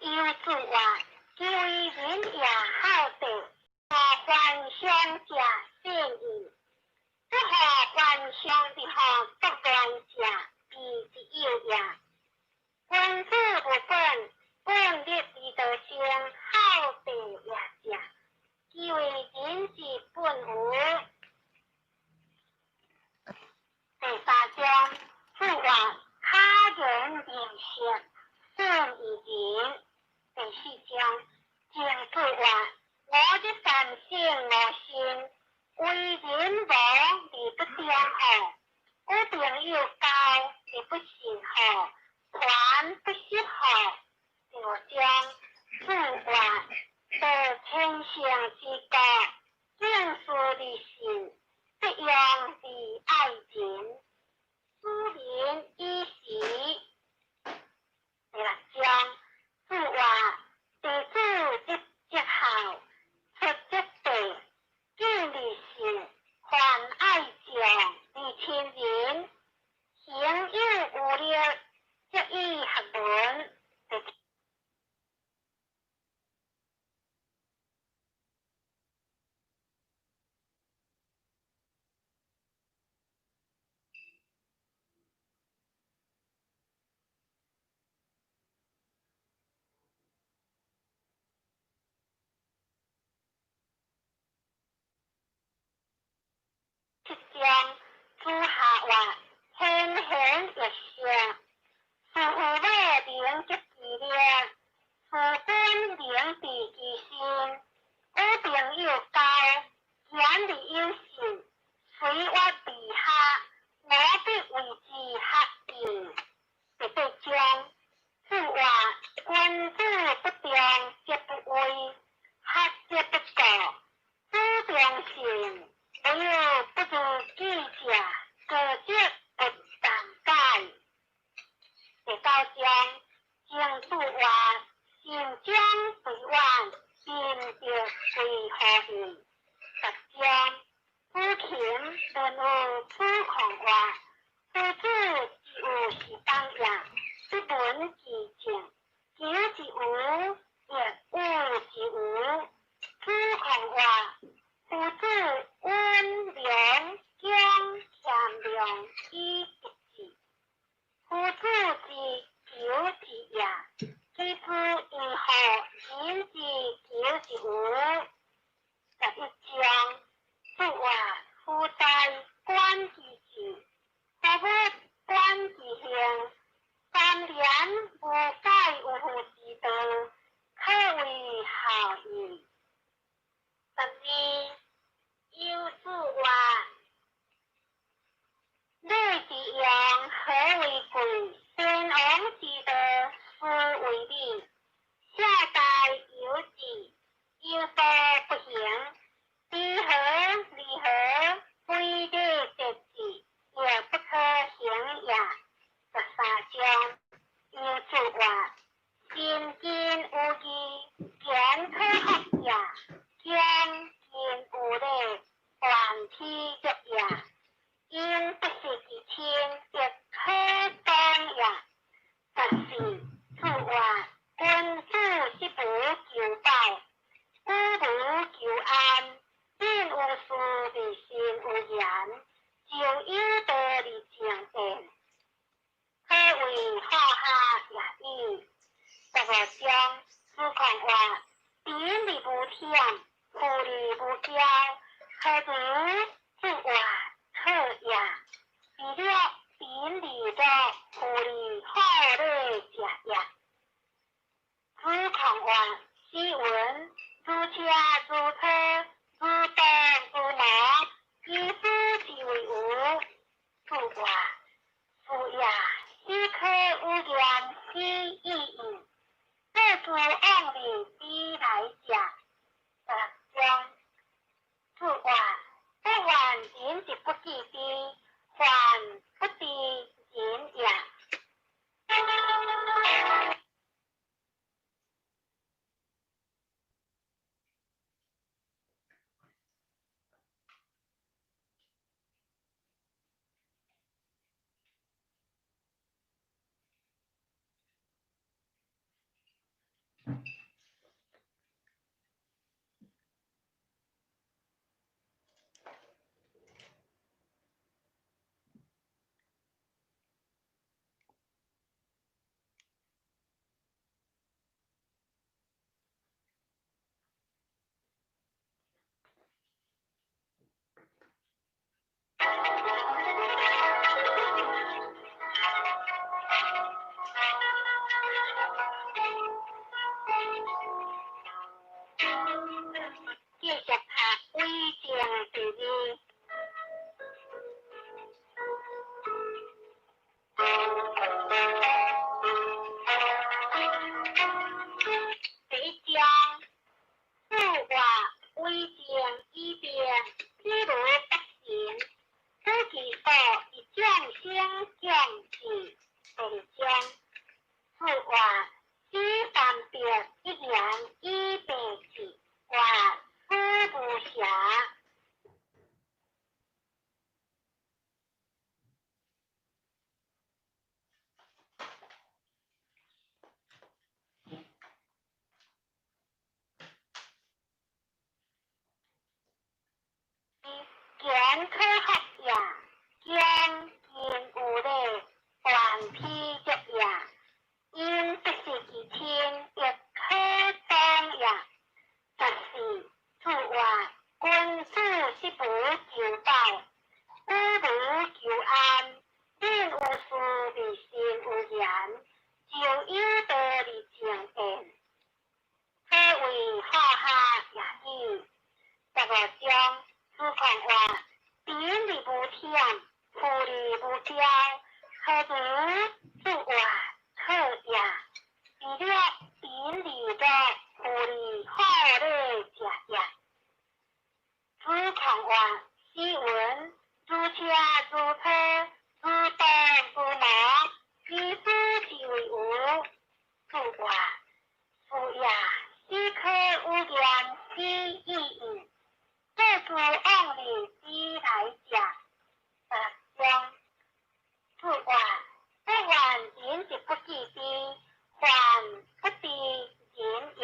又子曰：其為仁也孝悌，何患上者信矣。不何患上而何作亂者，非之有也。君子務本，本立而道生，孝悌也者，其為仁之本乎？第三章，子曰：巧言令色，損於仁。第四章，曾子曰：吾日三省吾身，為人無而不忠乎？與朋友交而不信乎？團不習乎？第五章，子曰：得千乘之國，敬事而信，不用而愛人，使民以時。第六章，子曰：弟子入則孝，出則弟，敬而信，泛愛眾而親仁，行有餘力，則以學文。第七章，子夏曰：先賢欲聖，師父母能得其樂，師君能治其身。與朋友交，言而有信，隨悅備下，吾必為之學矣。第八章，子曰：君子不重則不威，學則不固。子重信，無有不如己者，過則不慚改。第九章，曾子曰：善終貴遠，仁德貴乎近。十章，子禽問於子貢曰：夫子之有是邦也，不聞其政，求之無，亦有之無。子貢曰：夫子溫良恭儉讓以得志。夫子之求之也，其知如何人之求之無？11章，子曰：夫在觀其志，夫物觀其行，三年無改有父之道，可謂孝矣。12，有子曰：禮之用，和為貴；先王之道，斯為禮。下大有志，有所不行。知和離合，非禮節制，亦不可行也。13章，有子曰：親近有義，賢可學也；恭敬有禮，萬體足也。應不失其親，亦可當也。14，子曰：君子十無求飽，五無求安，貧有事而心有言，就有道而靜變，可謂好下也已。15章，子貢曰：貧而無諂，富而無驕，何如？子曰：可也。彼樂貧而樂，富而好禮者也。子貢曰：斯文，如車如車，如動如挪，其斯之謂無？子曰：是也。斯可與言斯已矣。樂之往日之來者。16章，子曰：不患人之不己知，患不知人也。人可福也，恭敬有禮，斷披足也。因不失其親，亦可當也。14，子曰：君子食無求飽，居無求安。人有事而身有言，就有道而靜言。可謂好學也已。15章，子貢曰：貧而無忝，富而無驕，何如？子曰：可也。彼樂貧而樂，富而好禮者也。子貢曰：斯文，如車如車，如刀如矛，其斯之謂無？子曰：是也。斯可與言之已矣。作之往日之來者。16章，子曰：不怨人之不己知，患不知人也。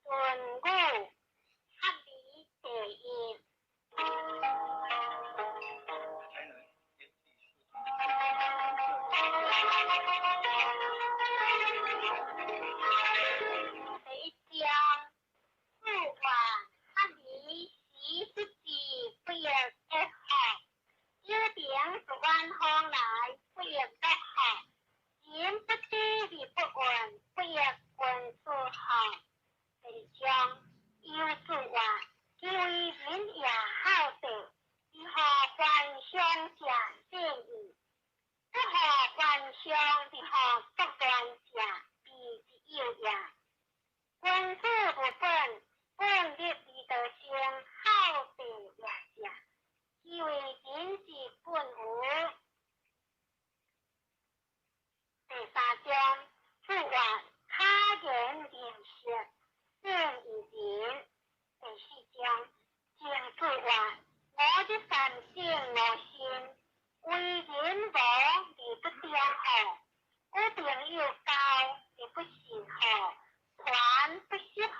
論語學而第一。第一章，子曰：學而時習之，不亦說乎？有朋自遠方來，不亦樂乎？人不知而不慍，不亦君子乎？第二章，有子曰：其為人也孝道，而後凡上者善矣。不乎凡上而後獨斷者，非之有也。君子務本，本立而道生，孝道也者，其為人之本乎？第三章，子曰：巧言令色，鮮矣仁。第四章，曾子曰：吾日三省吾身，為人無而不忠乎？與朋友交而不信乎？團不實乎？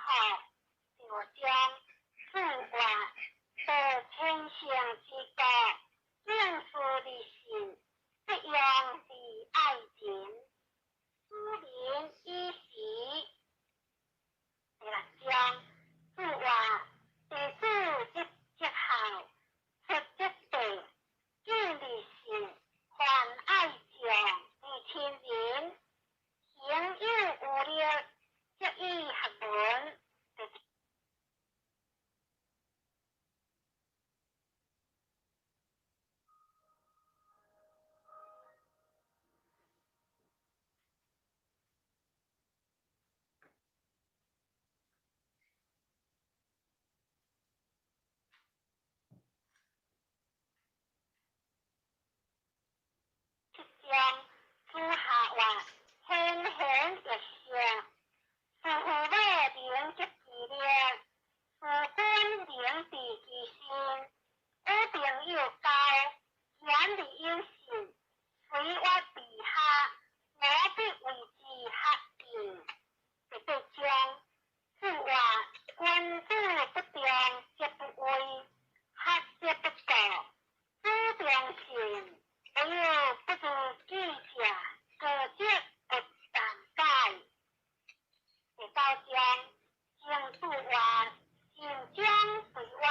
第五章，子曰：得千乘之國，正事而信，不用而愛人，使民以時。第六章，子曰：弟子入則孝，出則弟，敬而信，泛愛眾而親仁，行有餘力，則以學文。第七章，子夏曰：先賢益聖，事父母能得其樂，事君能治其身。與朋友交，言而有信，隨樂備下，吾必為之學敬。第八章，子曰：君子不重則不威，學則不固。子重信，無有不如己者，過則不憚改。第九章，曾子曰：行將遂遠，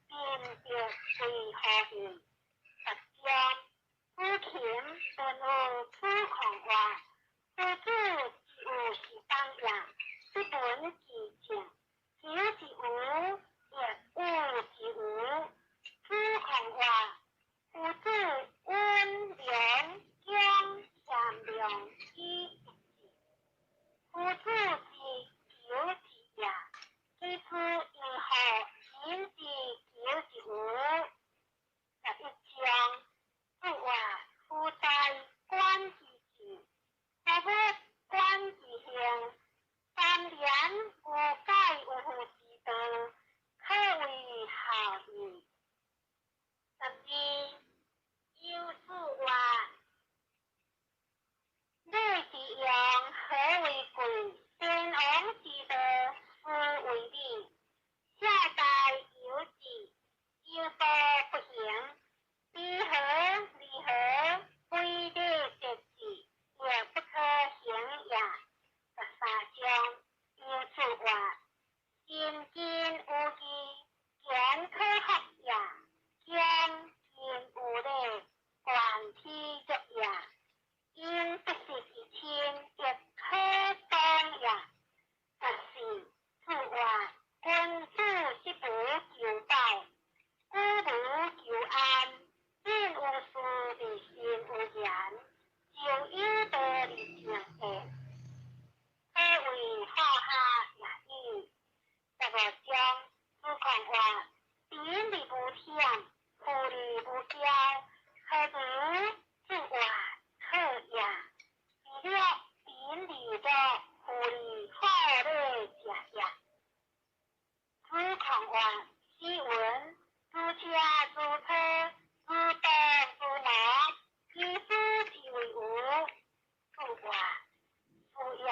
民必歸乎義。十章，子禽問於子貢曰：夫子之有是邦也，不聞其政，求之無，亦有之無。子貢曰：夫子溫良恭儉讓之一致，夫子之求之也，其處云何人之求之無？11章，子曰：夫在觀其志，夫物觀其行。三年無改有父之道，可謂孝矣。话，诗云：如车如车，如动如魔，其师之为无。注话：是也，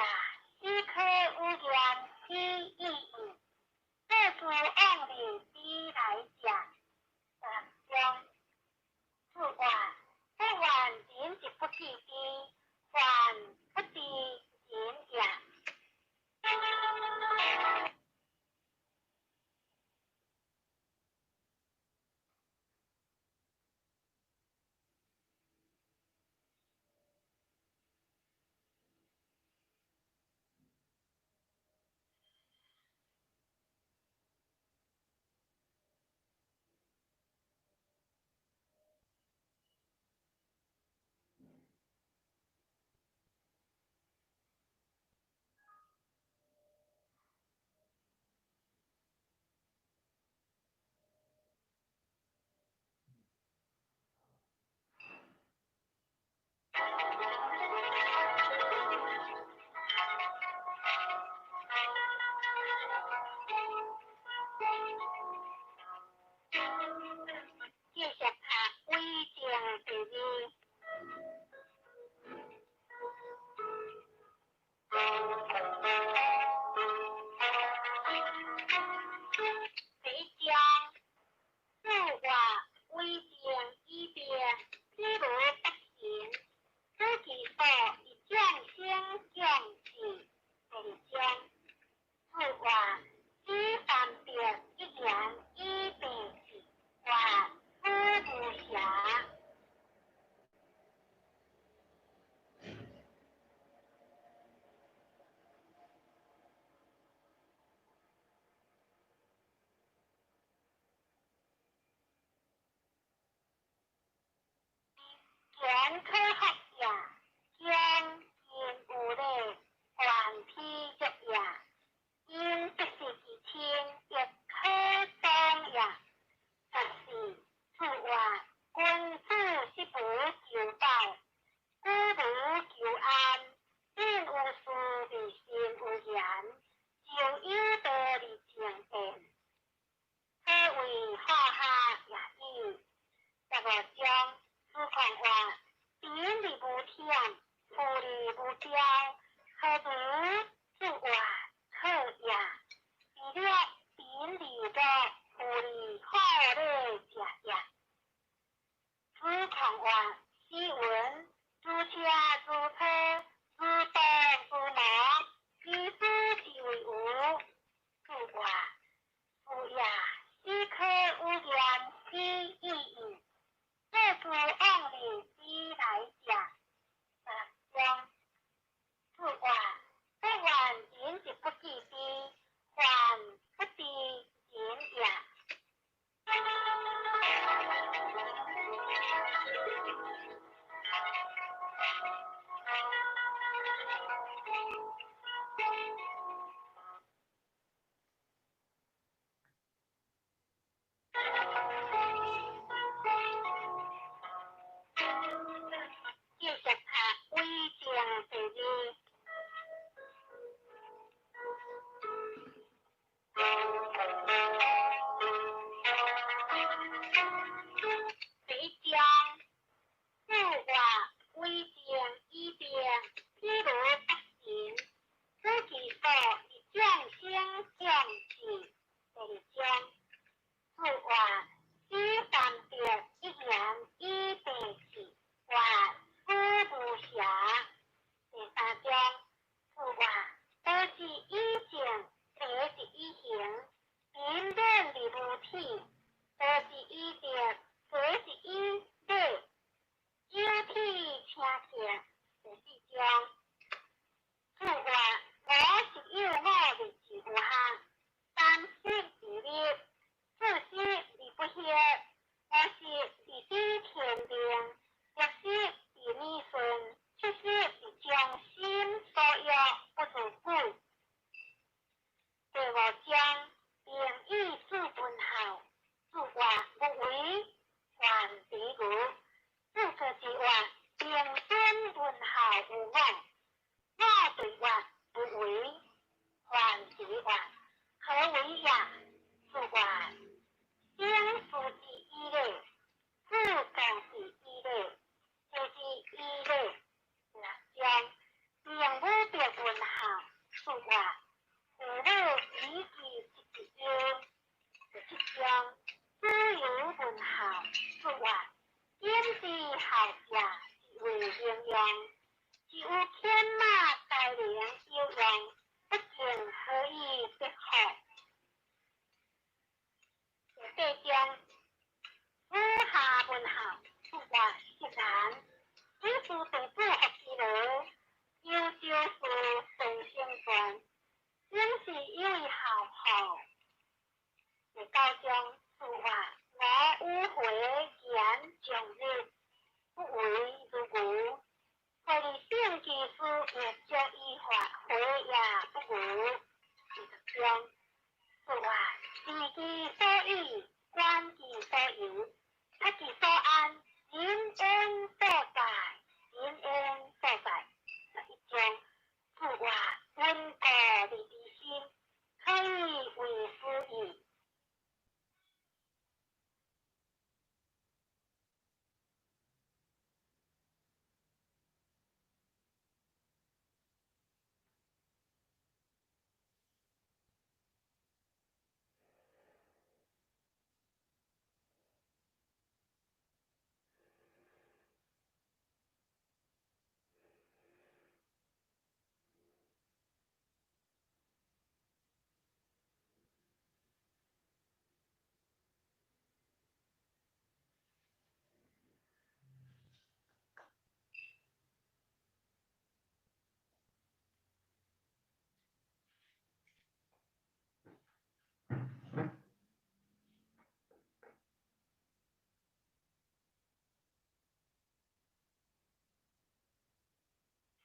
死可有言，此意义。这是往日之来者。十章。注话：不愿人之不记之，还不知人也。继续读伪证第二。第一章，注话伪证以病，譬如不行，此其所以众生众智。第二章，注话此三别一言以病治，话此无暇。权可学也，将尽有礼，还披足也。因不是其亲，亦可当也。十四，注话君子失无求报，古无求安，人有事而心有言，就有道而静言。何谓好下也已。十五章，子贡话：贫而无忝，富而无骄，何如？注话好也。为了贫而乐，富而好礼者也。子贡话：诗云：如车如车，如动如魔，其师之为无。注话是也，死可有言，此意义。这是往日之来者。十六章，注话不愿人之不记之，还不知人也。继续读伪证第二。第一章，注话伪证以病，譬如不行，此其所以众生众智。第二章，注话此三别一言以病治，话此无暇。第三章，注话道是以证，德是以行，贫免而无体，道是以德，德是以礼，有体请客。第四章，注话五十有五日之有项，三十而立，四十而不惑，五十而知天命，六十而耳顺，七十而将心所欲不自古。第五章，明义四分孝，注话无为，还敌无。注课之话，平身问孝有我，我对话不为，还敌话，何为也？注话其事，若足以發，回也不無。二十章，子曰：知其所以，觀其所由，得其所安，人焉所在？人焉所在？十一章，子曰：溫故而知新，可以為師矣。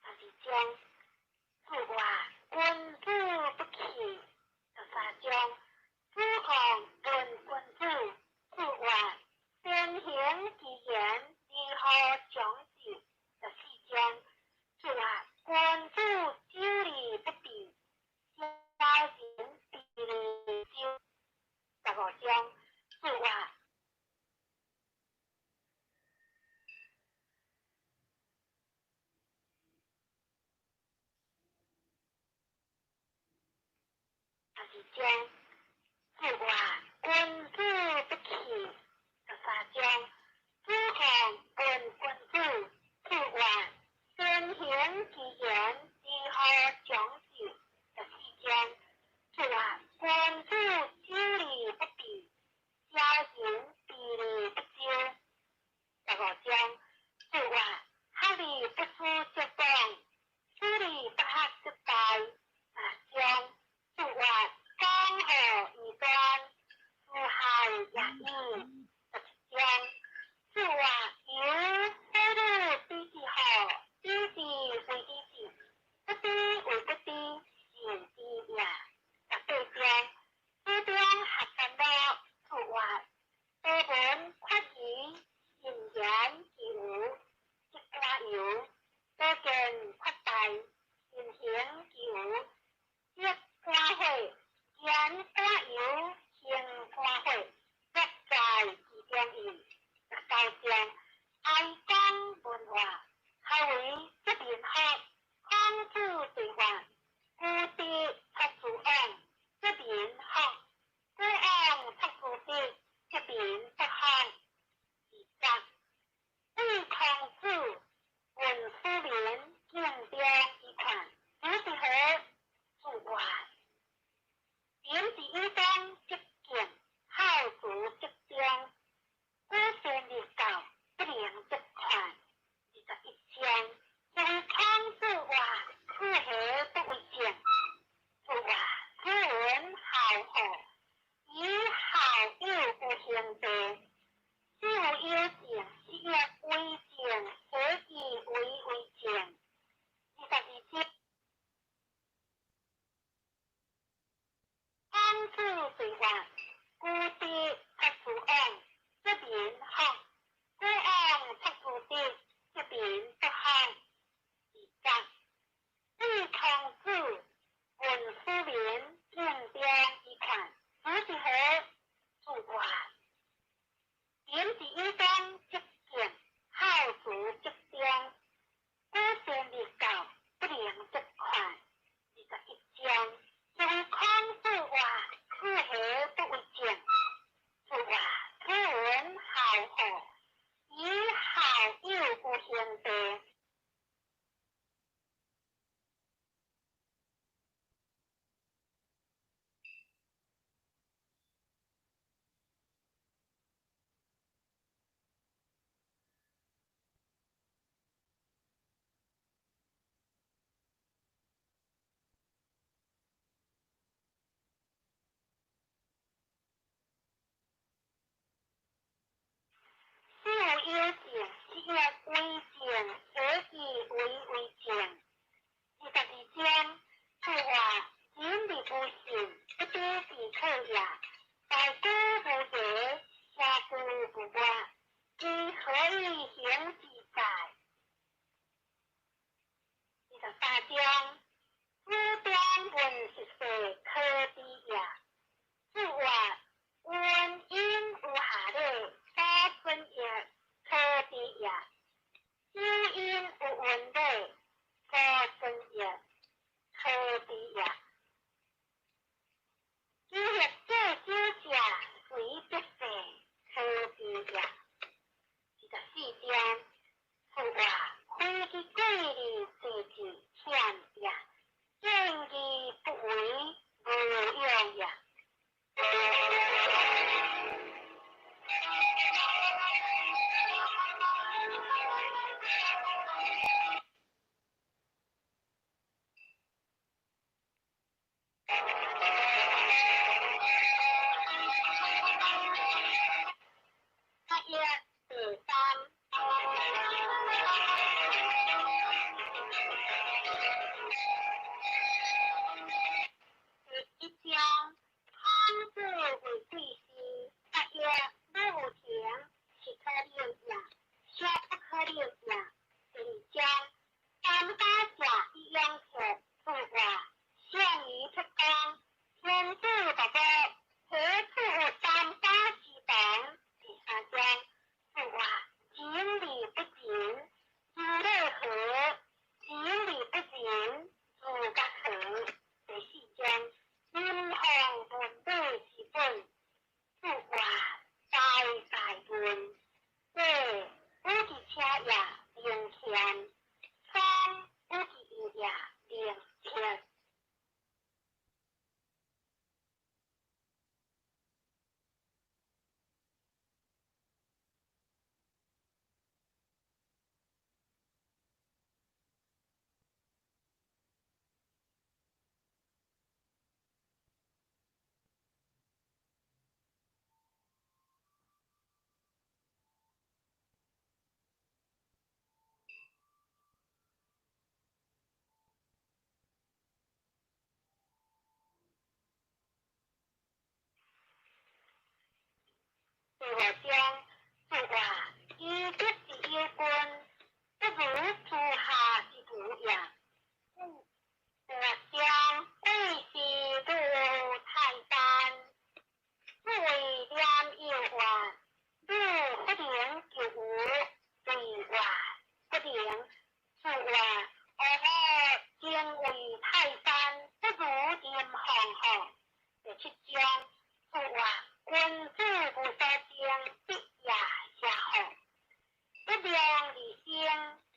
十二章，子曰：君子不器。十三章，子貢問君子。子曰：先行其言，如何長治？十四章，子曰：君子久而不變，小人必而久。十五章，子曰：十二章，子曰：君子不器。十三章，子貢問君子。子曰：先行其言，如何長治？十四章，子曰：君子久而不變，小人避而不周。十五章，子曰：學而不思則罔，思而不學則殆。十六章，子曰：江河以端，四害也已。十七章，子曰：由何如知之好？知之為知之，不知為不知，是知也。十八章，子張學三樂。子曰：多聞缺疑，信言其無，則寡尤；多見缺殆，信行其無，則寡悔。言寡尤，行寡悔，樂在其中矣。十九章，哀公問曰：何為則民福？孔子對曰：古德出諸往，則民福；古往出諸德，則民不福。二十，對孔子問庶民敬重以看，子之何？子曰：仁之以忠則敬，孝慈則忠。古善而教，不能則勸。二十一章，對孔子曰：子何不為政？子曰：子聞孝好，以孝友有兄弟，子有友政，是曰為政，何以為為政？二十二章，孔子對曰：古德出諸往，則民福；古往出諸德，則民不福。二十，對孔子問庶民敬重以看，子之何？子曰：仁之以忠則敬，孝慈則忠。古善而教，不能則勸。二十一章，對孔子曰：子何不為政？子曰：子聞孝好，以孝友有兄弟。子有友政，是曰為政，何以為為政？章，子端問食世可知也。子曰：云婴有下禮，所尊曰可知也。子婴有文禮，所尊曰可知也。求學做酒者，隨必世可知也。24章，子曰：非其過而濟之險也，見義不為，無勇也。8月第三。第一章，孔子为贵师。八月，鲁有庭，是可忍也，小不可忍也。第二章，三家者以养客。子曰：上于出公，天子大夫，何处有三家之同？第三章，子曰：仁礼不仁，知礼何？仁礼不仁，自觉何？第四章，人防文礼之本。子曰：代代问，这有其车也，能谦；仓有其义也，能彻。第五章，子曰：以德之有君，不如诸夏之徒也。第六章，贵是如泰山。子谓廉有曰：汝不能求无，对曰：不能。子曰：吾何敬畏泰山，不如廉放乎？第七章，子曰：君子无所争，必也邪乎？不量而生，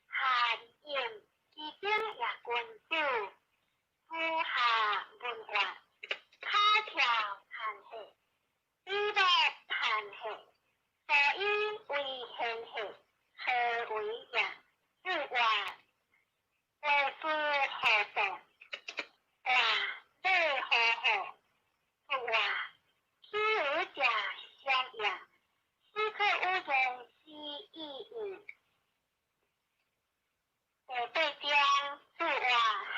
下而应，其争也君子。子夏问曰：卡跳叹息，比目叹息，所以为贤兮，何为也？子曰：为师何道？曰：礼何乎？子曰：岂有者相也？斯可与容之意矣。第八章，子曰：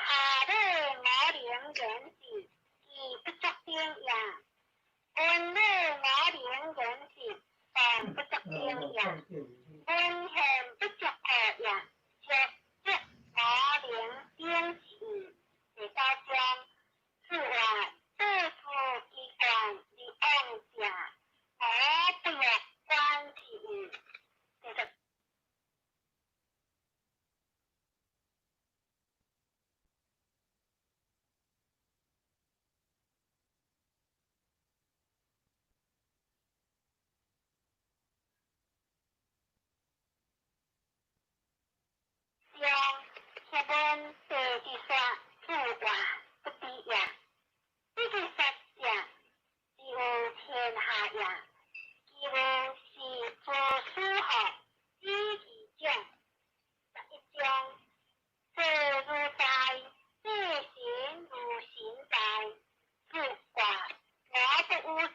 下礼我能言之，其不足顶也；文礼我能言之，尚不足顶也；文献不足恶也，足则我能顶之矣。第九章，子曰：大夫其官而往者，吾不欲观之矣。第十章，下文第二线，子曰：不知也。不知说者，其有天下也。其无是诸师乎？知其长。11章，坐如在，祭神如神在。子曰：我不与世，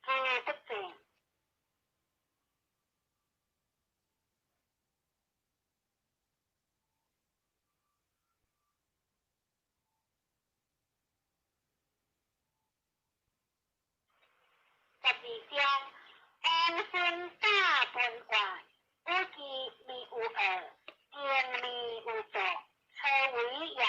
如不正。12章，王孙大问曰：有其面有恶，定面有道，何为也？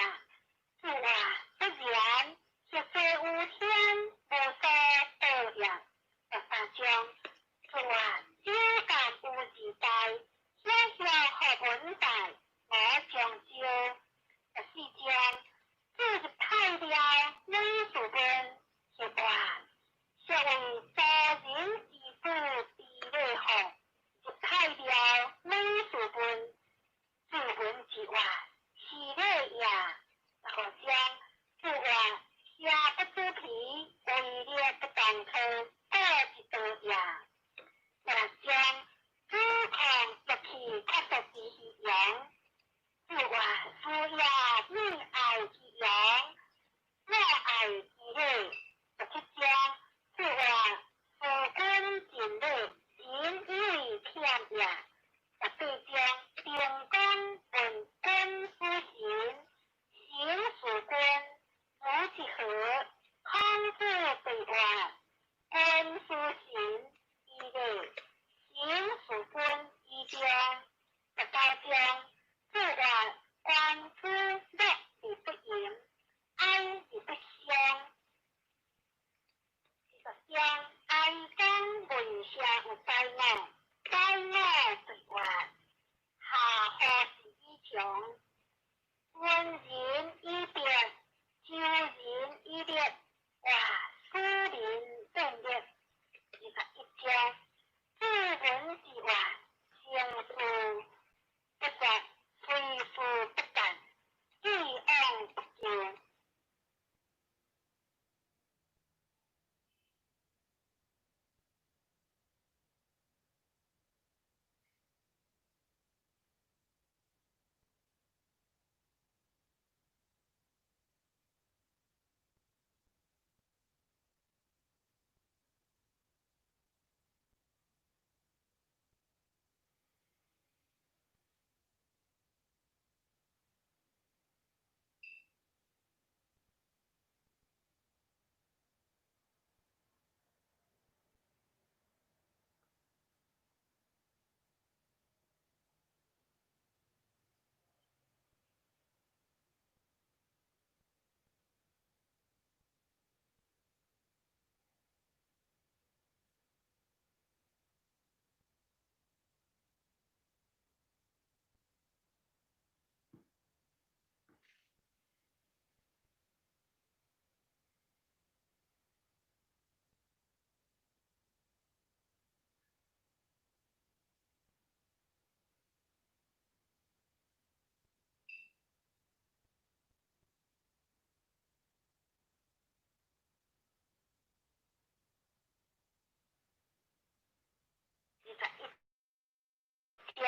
章，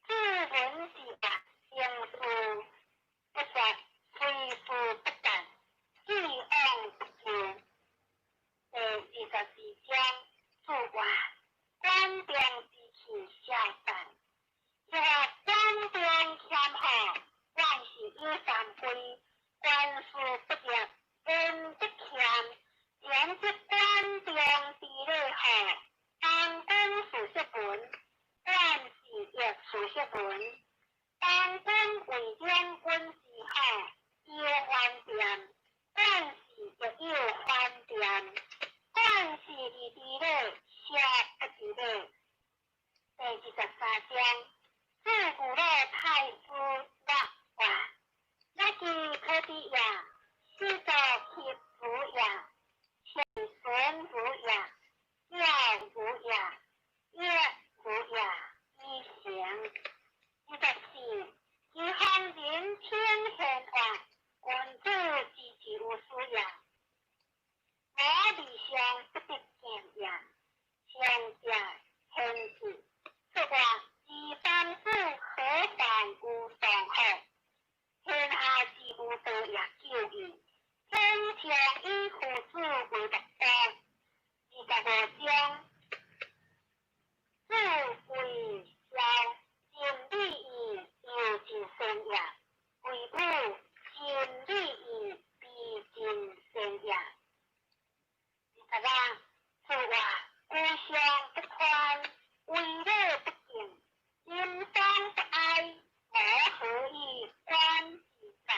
注文之话，行事不绝，随事不断，既往不咎。第24章，注话，管中之气消散。这个管中谦和，万事有三归，官事不入，恩则谦，贤则管中之礼好，当君事实文，管事亦事实文。当君为两军之好，有还店，管事亦有还店。管事而知礼，邪不知礼。第23章，自古老太师乐话，乐其可知也，始作其如也，前孙如也，教如也，业如也，以行。24，其方人称贤话，君子之之有师也。我理想不得见也，上者贤智，说话二三子何患无上好？天下之无道也久矣。天将以夫子为乐道。25章，子为孝，尽礼义，犹尽善也；为武，尽礼义，必尽善也。26，说话故乡不宽，为礼不敬，阴丧不哀，我何以观之哉？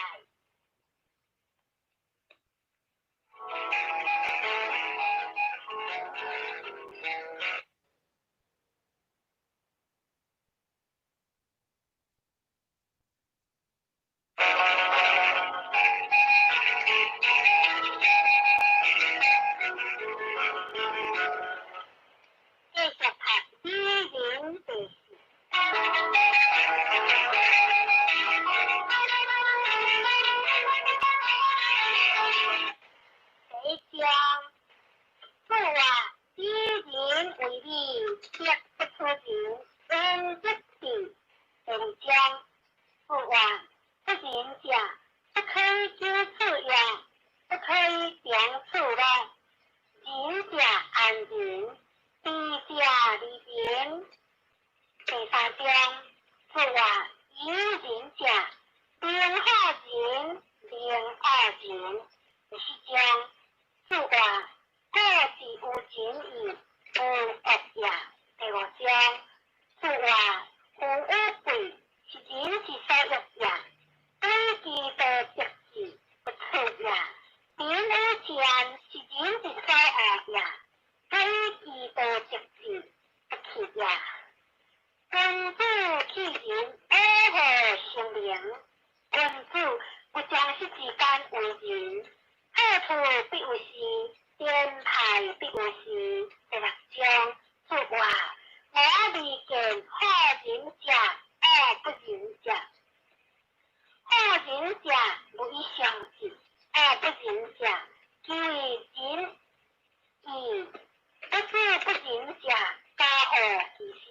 继续读拟人第四。第一章，说话以仁为礼，德不出人，恩则治。第二章，说话不仁者，不可以久处也，不可以长处乐。仁者安仁，智者利人。第三章，说话以仁者，能好仁，能恶仁。第四章，说话各自有仁义，无恶也。第五章，说话富与贵，是人之所欲也。对其道德治，不处也。贫与贱，是人之所恶也。对其道德治，不去也。君子去仁，爱护生灵。君子不将失之间为仁，好处必有时，颠派必有时。第六章，说话我未见好仁者，恶不仁者。好仁者无以相治，恶不仁者，其为仁义，不知不仁者，加祸其身。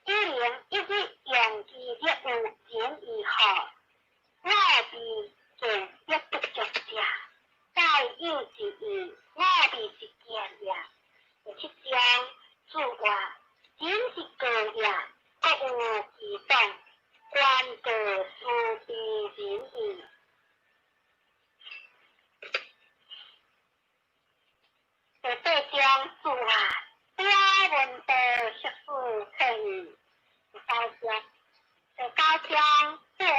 一能一日用其力有仁义好，我未见力不足者，再有之义，我未之见也。第七章，说话仁是过也，各有其党，官道殊非仁义。第八章，说话表文道学士策义。第九章，第九章，说话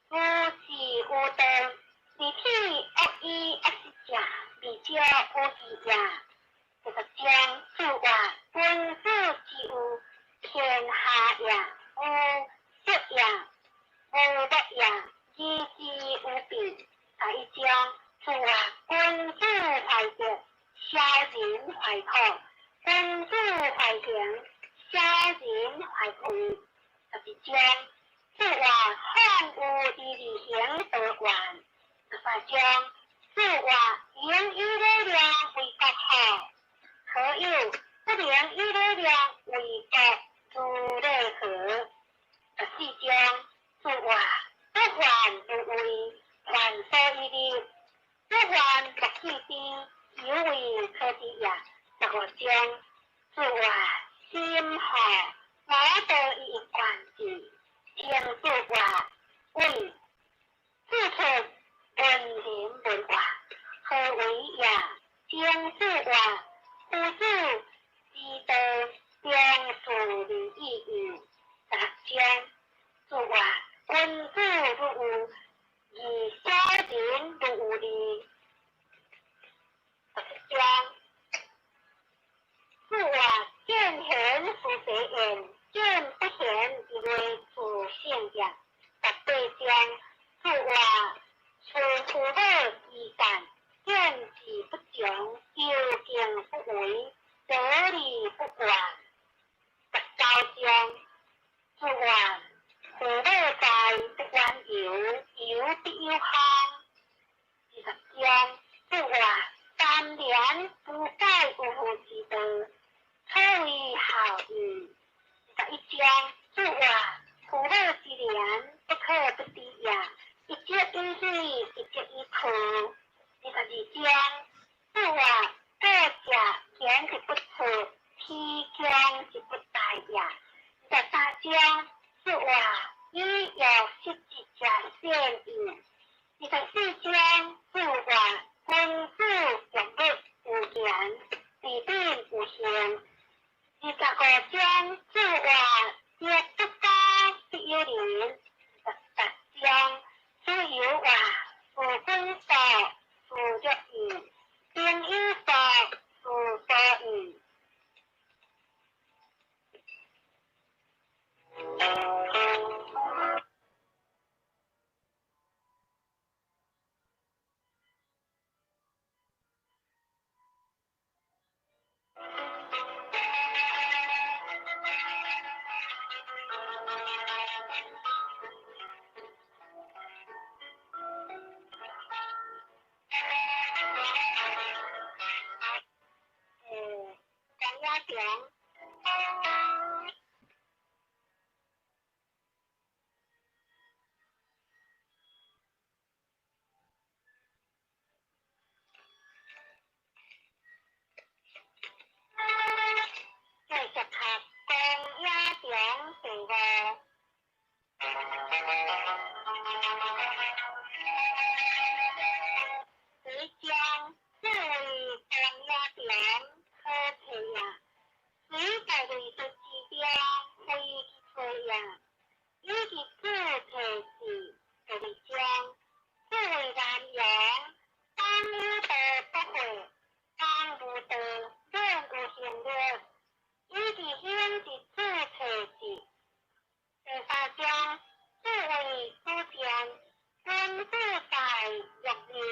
无智无道，离体恶意恶失者，未少有义也。第十章，说话君子之有天下也，无色也，无乐也，知之有备。第一章，说话君子怀德，小人怀土；君子怀行，小人怀亏。12章，说话放有而行道源。13章，说话能以礼量为国好，何有不能以礼量为為可知也。十五章，注話心何我道一以貫之，聽注話為指出文人文化，何為也？聽注話夫子之道，中事而已矣。十六章，注話君子如有義，小人如有利。十七章，注話見賢思齊焉，見不賢而為自勝也。十八章，注話處父母之善，見志不窮，究竟不為，得理不怨。十九章，注話父母在，不遠遊，遊必有方。二十章，注話三年不改有父之道，此為孝義。21章，注話父母之言，不可不知也。一則以喜，一則以憂。22章，注話過者言之不出，其強之不殆也。23章，注話以有失之者善矣。24章，注話君子重物有言，治品有行。25章，注話德不交，必有鄰。28章，子游話事君素，事若義；朋友疏，事疏矣。張雅強。繼續讀江雅強第五。第一章，這位江雅強可提也，水在類的之中，非去找也，以及主提示。第二章，這位南陽，當有道不悔，當無道免有行略，以及興之主提示。第三章，這位主將，君子在育人，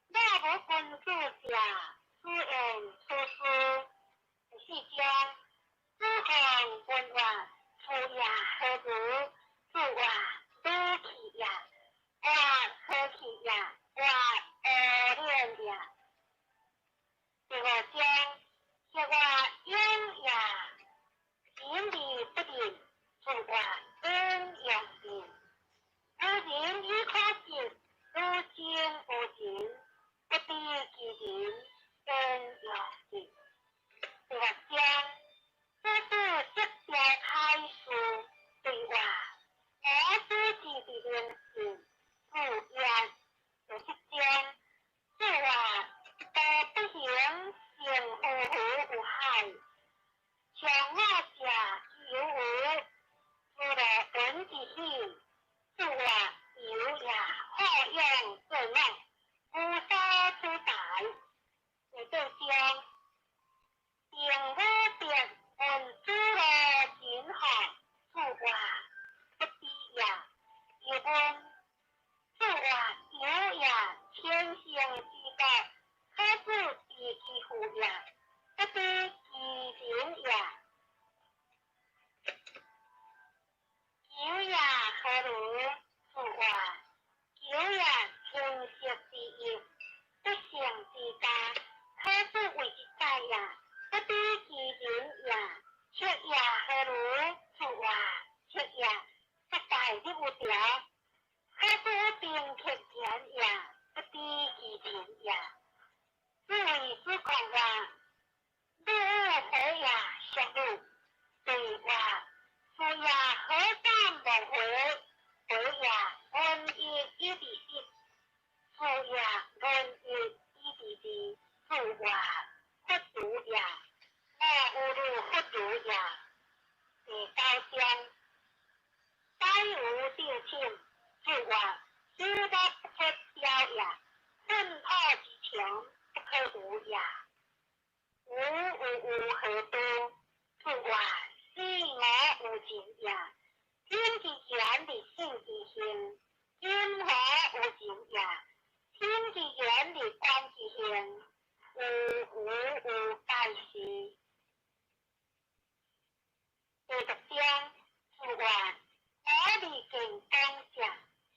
若無君子者，斯焉出師。第四章，子貢問話，父也何如？子話汝去也，我何去也？我阿練也。第五章，說話勇也，行而不仁，子話應用仁。有仁以可信，有情有仁，不知其仁，焉用仁。第六章，子子則標開示對話，我子之伫靈性，子曰。第七章，子話道不行，成夫婦有海。上我者其有無？子樂聞其喜。子話有也，好勇作樂，無所取代。第八章，定武別問子樂仁何？子話不知也。又問子話有也，天生之國，可子知其父也，不知其人也。求也何如？子話求也，天色之欲，不成之家，可子為之宰也，不知其人也。赤也何如？子話赤也，不在你有條，可子兵克田也，不知其人。行也。天之元日观其行，有无有解释。第六章，自话我未见讲者，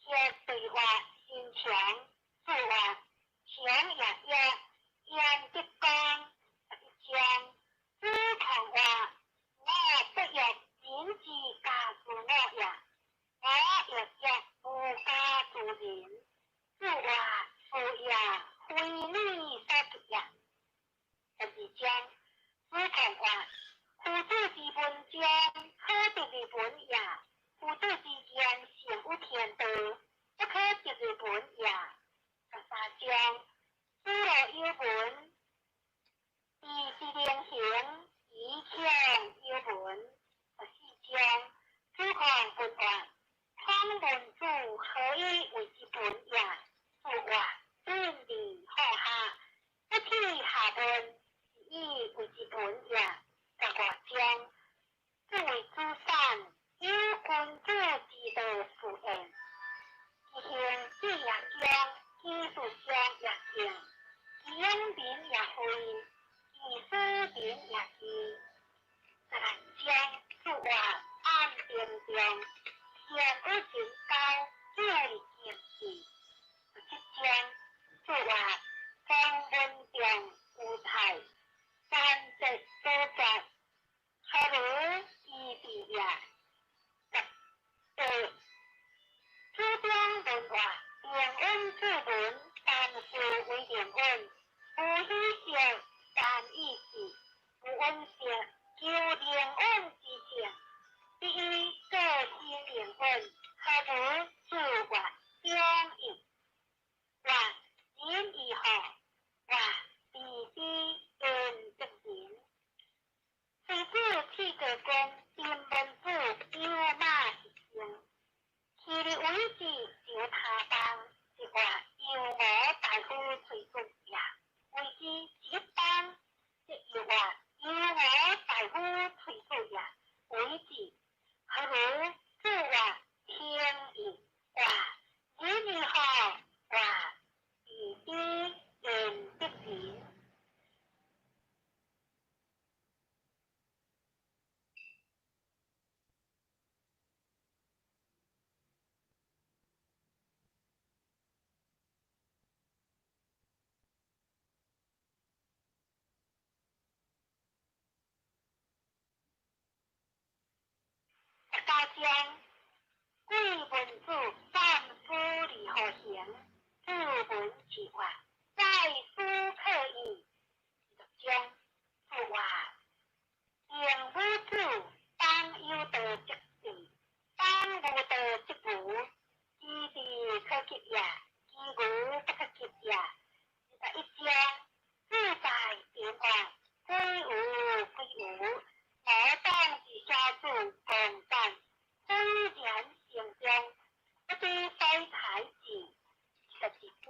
或对话心强，自话强也约，言德讲11章，子贡话我不欲人之加诸我也，我亦欲无加诸人。子曰：是也，非你所及也。12章，子贡话：夫子之文章，可得而闻也；夫子之言胜于天道，不可得而闻也。13章，子路有闻，知之能行，以强有闻。14章，子贡问话：孔文子何以为之文也？子曰：敦而好学，不耻下问，是以为之文也。15章，子谓子产：有君子之道是焉。其行志也忠，其事相也敬，其养民也惠，其使民也义。16章，子曰：暗定中，善与人交，至为敬事。17章，子曰：孔文仲有泰，三节所绝，何如其地也？18，子张问话：灵允之文，但是为灵允，无喜色，但以志，无恩色，求灵允之性，必以个性灵允，何如子曰：中义。曰：仁义乎？曰：必之焉得仁。随子启过公，丁文子有马一乘，去日为之上他邦，是曰：有吴大夫崔子也。为之一邦，则又曰：有吴大夫崔子也。为之何如？子曰：天义。曰：仁义乎？曰：必之焉得仁。19章，贵文子三思而后行，子闻其话，在思可矣。20章，子曰：敬武子，当有道则治，当无道则无。其智可及也，其无不可及也。21章，子在田曰：非无非无，我当自小子共战，虽然成中，不知所采之。22章。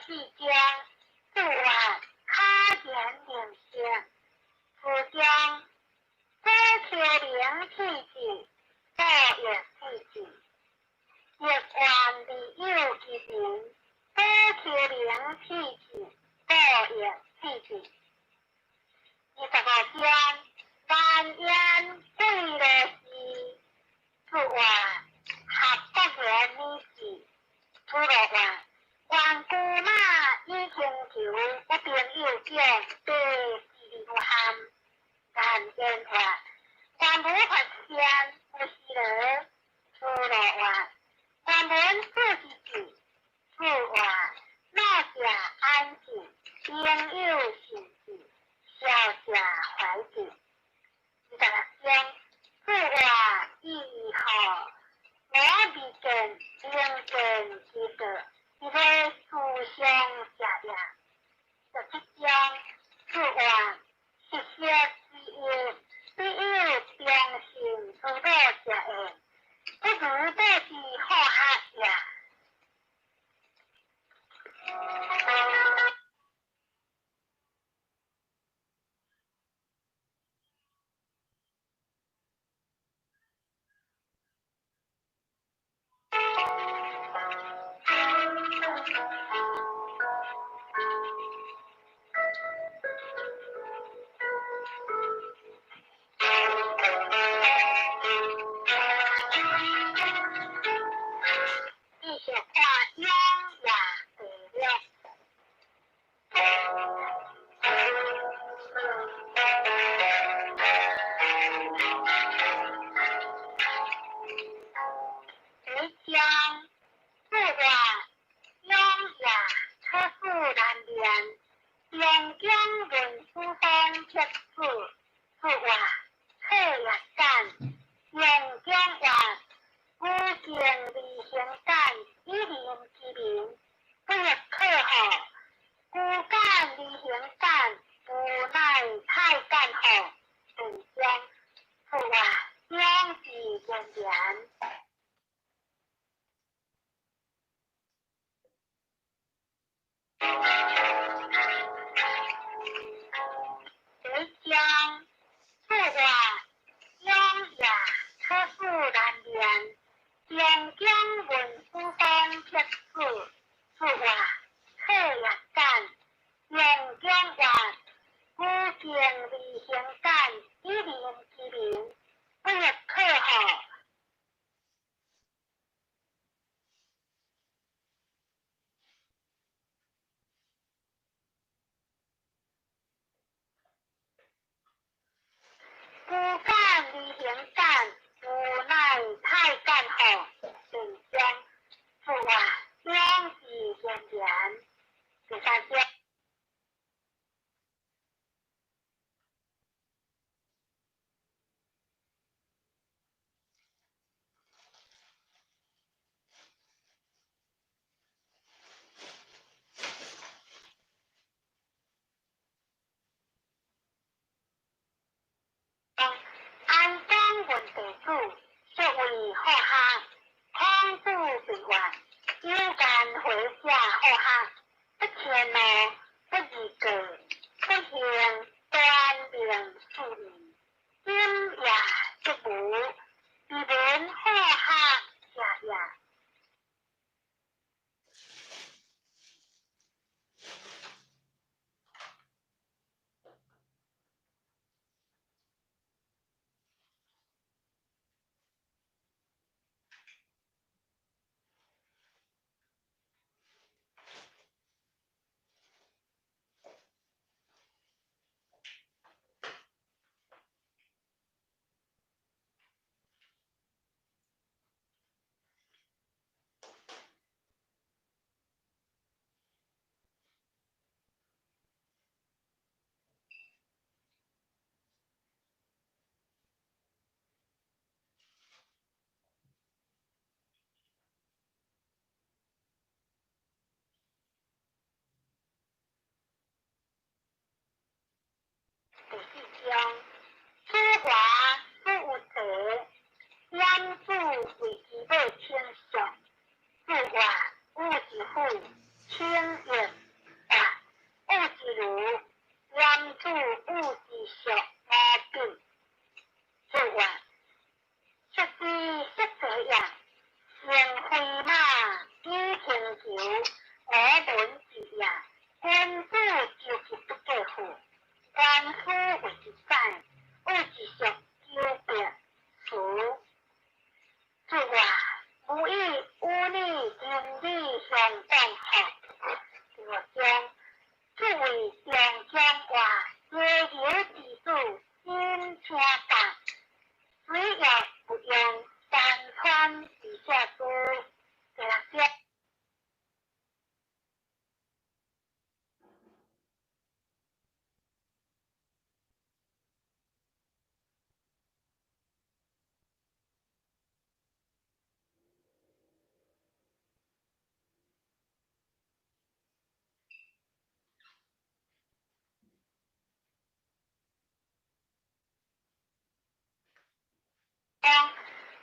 四章，注曰：巧言令色。词章，左丘明气质，左翼气质。欲愿利友其人，左丘明气质，左翼气质。25章，万言贵罗氏，注曰：合国言语字。出落曰：愿姑马以轻裘，有朋友者，白是如汉。但言曰：愿无发现，有时罗。出落曰：愿闻四之子。注曰：老者安静，朋友信子，少者怀子。26章，注曰：以号我未见，能见之道，一个思想者也。27章，注曰：实色之义，必有忠信之道者也，不如道之好学也。继续看永夜第六。第一章，注曰：永夜处事难辨，中经文书方帖子。注曰：册页简。用经曰：古经离行简，以人之名，不亦可乎？古简离行简，无乃太简乎？第二章，注曰：两字连连。第一章，注曰：永夜处事难辨，中经文书方帖子。注曰：册页简。用经曰：古经离行简，以人之名，不亦可乎？古简离行简，无乃太简乎？第二章，注曰：两字连连。第三章，安庄问地主，说为好学。孔子对曰：有间回者好学，不迁怒，不贰过，不行端明事义。今也则无，彼闻好学者也。第四章，子华子有才，晏子为其母称颂。子曰：武之父，称晏。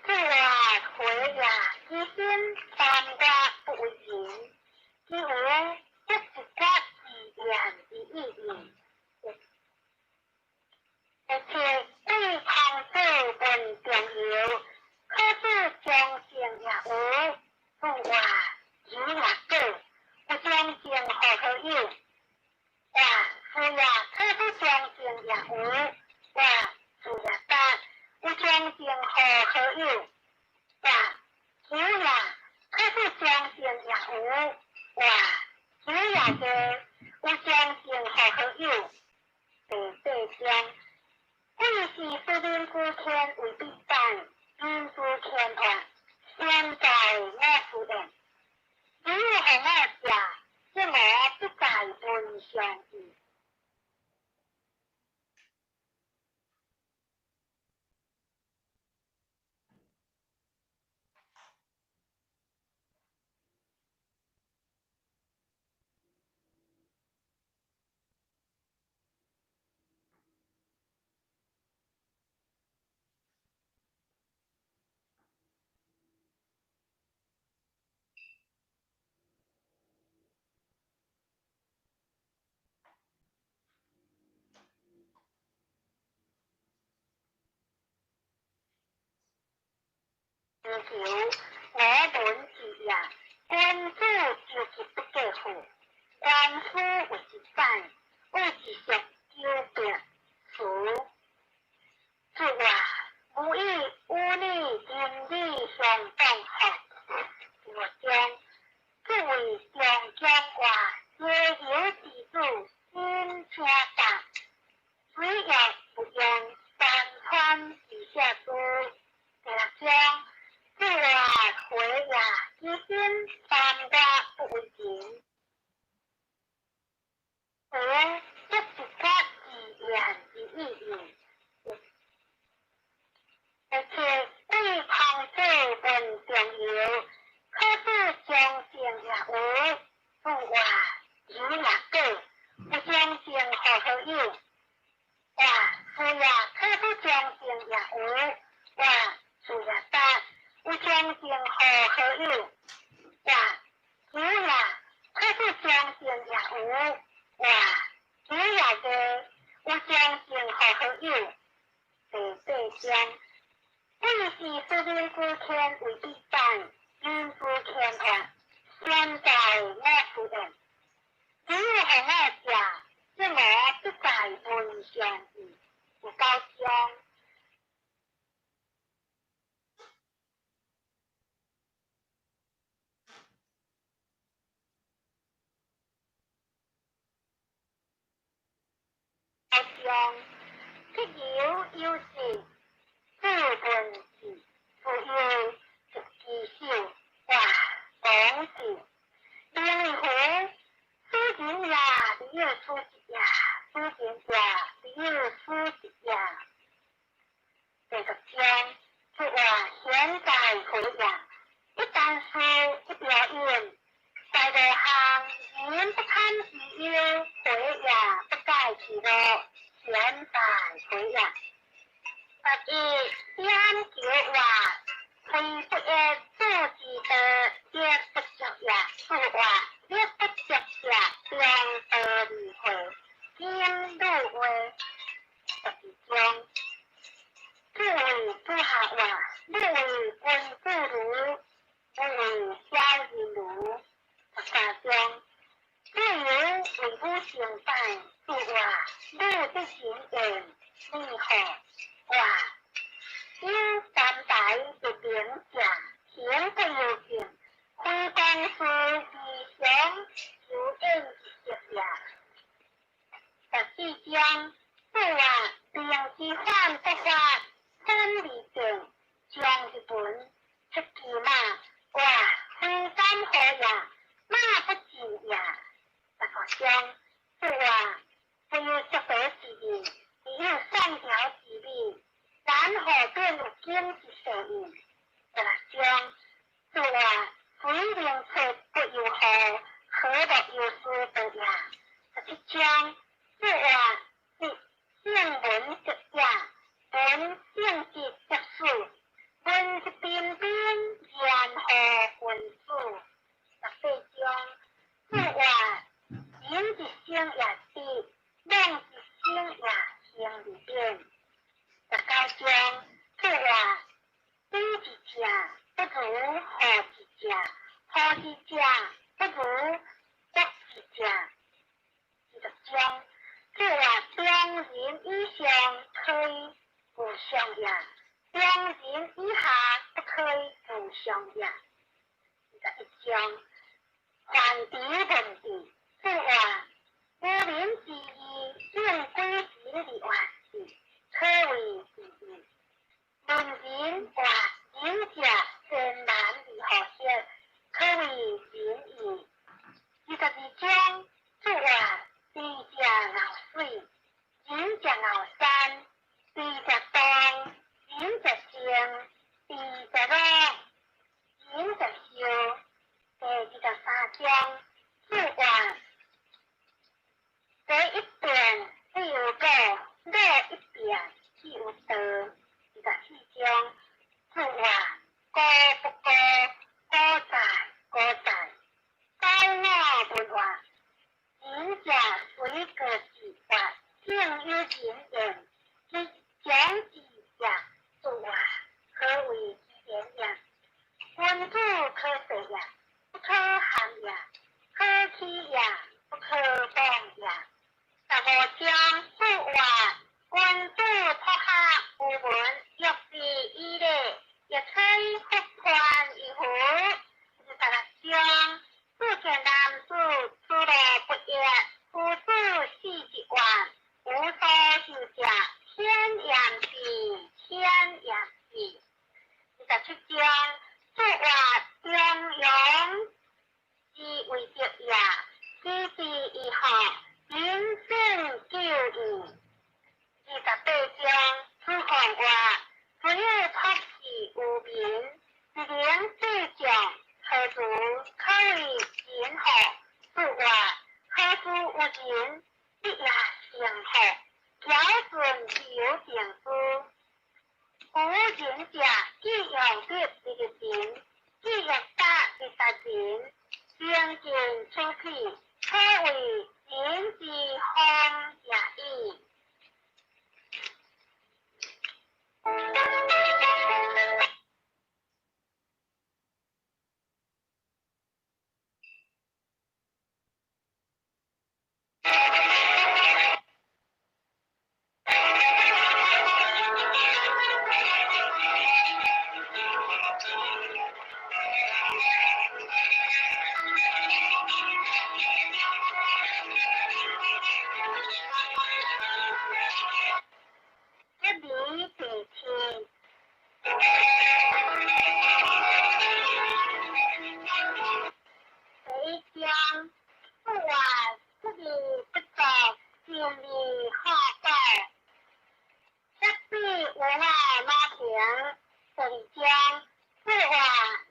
主啊，回也，其心三月不為人，其有則一決自言之意義。而且對孔子問中庸，可是將性也無，主啊，有也果，有將性予好友。哇，是也，可是將性也無，哇，是也答，有將性予好友。哇，有也，可是將性也無，哇，有也果，有將性予好友。第八章，貴是使民之天為必等，民之天活，現在我思念。你予我食，則我不在文上意。求我們是也，君子就是不過分，官夫為之反，為之屬糾別詞。主啊，無以與你仁義相當好，我將這位中將話皆由之主心請答，只要不用山川之下主，第六章。主啊，回也，其心三月不為人，而則一決自言之意義。而且對孔子問中庸，可是將性也無，主啊，有也果，有將性予好友。哇，是也，可是將性也無，哇，是也答，有將性予好友。哇，有也，可是將性也無，哇，有也果，有將性予好友。第八章，貴是使民之天為必等，民之天活，現在我思念。你予我食，則我不在文上意。第九章。章，必有有志，子問字，子曰：出其手，哇，王子。明乎？此人也，必有此一也；此人也，必有此一也。第十章，主話現在回也，一旦事一表演，在路行，人不堪其憂，回也不改其樂，現在回也。十一點九話，非不欲做之道，必不足也。主話，必不足者，中道而會，今汝話。十二章，子謂子夏話，汝為君子如，吾為小人如。十三章，子游為母成敗，主話，汝得行言，你好。話，有三代的名者，行不由徑，非公事而常求應之色也。十四章，主話，兵之反不發，分而定，將之本，出其馬，話，非三何也，馬不進也。十五章，主話，不有足道之人，只有上條之理，然後便有經之所應。十六章，主話，非寧出不由何，何樂之者不如博之者。20章，注曰：中人以上可以無上也，中人以下不可以無上也。21章，范畴問治，注曰：無人之義，應鬼神而曰是，可謂治矣。文人曰：仁者艱難而好學，可謂仁矣。22章，注曰：智者熬水，仁者熬山，智者動，仁者靜，智者樂，仁者壽。第23章，注曰：擇一變必有果，樂一變必有道。24章，注曰：高不高，古在古在。九五問曰：仁者隨國治曰：正有人焉，之將治也。注曰：何謂之言也？君子可恕也，不可陷也；可欺也，不可謗也。15章，注曰：君子朴學無聞，欲知以禮，欲取復還於乎？26章，注見男子出路不益，夫子四十萬，無所求者，天焉之，天焉之。27章，注曰：中庸之為德也，知之以學，人生久矣。28章，子貢曰：只有朴氏無名，一能治將，何如？可謂仁乎？注曰：何事無仁？必也成乎？堯舜之有定之。夫仁者，既用德而立人，既用達而達人，精進出去，可謂仁之風也已。一米地天。第一章，注曰：出而不作，进而好古。十比有我马平。第二章，注曰：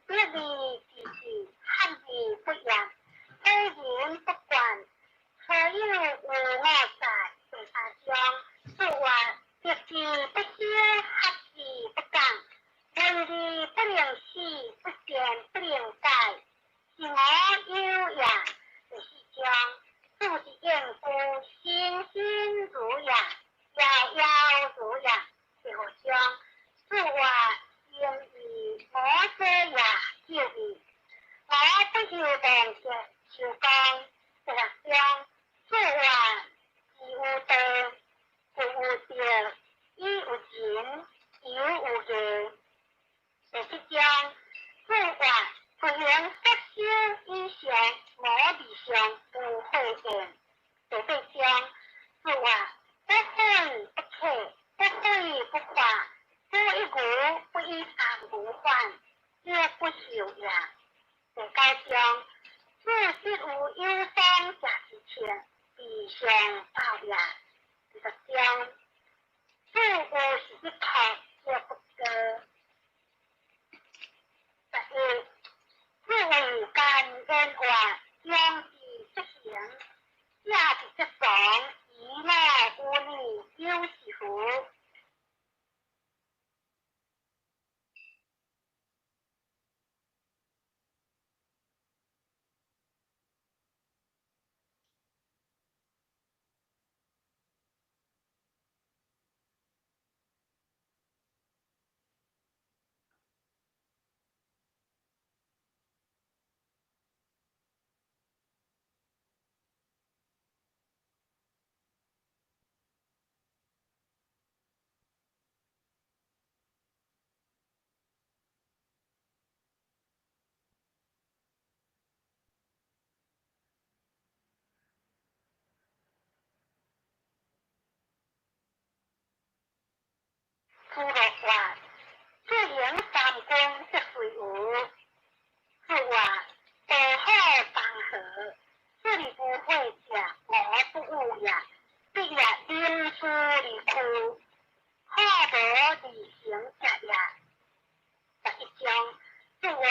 得而治之，含而不言，诲人不倦，何有無我在？第三章，注曰：得之不修，學之不講，聞而不能思，不善不能解，是我有也。第四章，注之應夫，欣欣如也，遙遙如也。第五章，注曰：誠意無所也，久矣。我不修動者，求功。第六章，注曰：智有道，智有德，以有仁，游有藝。第七章，注曰：不行殺修以上，無而上，無悔焉。第八章，注曰：不憤不啟，不悔不發，不一無，不以三無反，則不受也。第九章，注實有有喪者之情，必相報也。第十章，注有是一託，則不過。11，注謂干言曰：將之則行，下之則從，以我無逆，有是乎？出落活，自行三军则随无。是话道好同和，这里不会者，我不悟也。必也临事而屈，好无而成者也。11章，是话。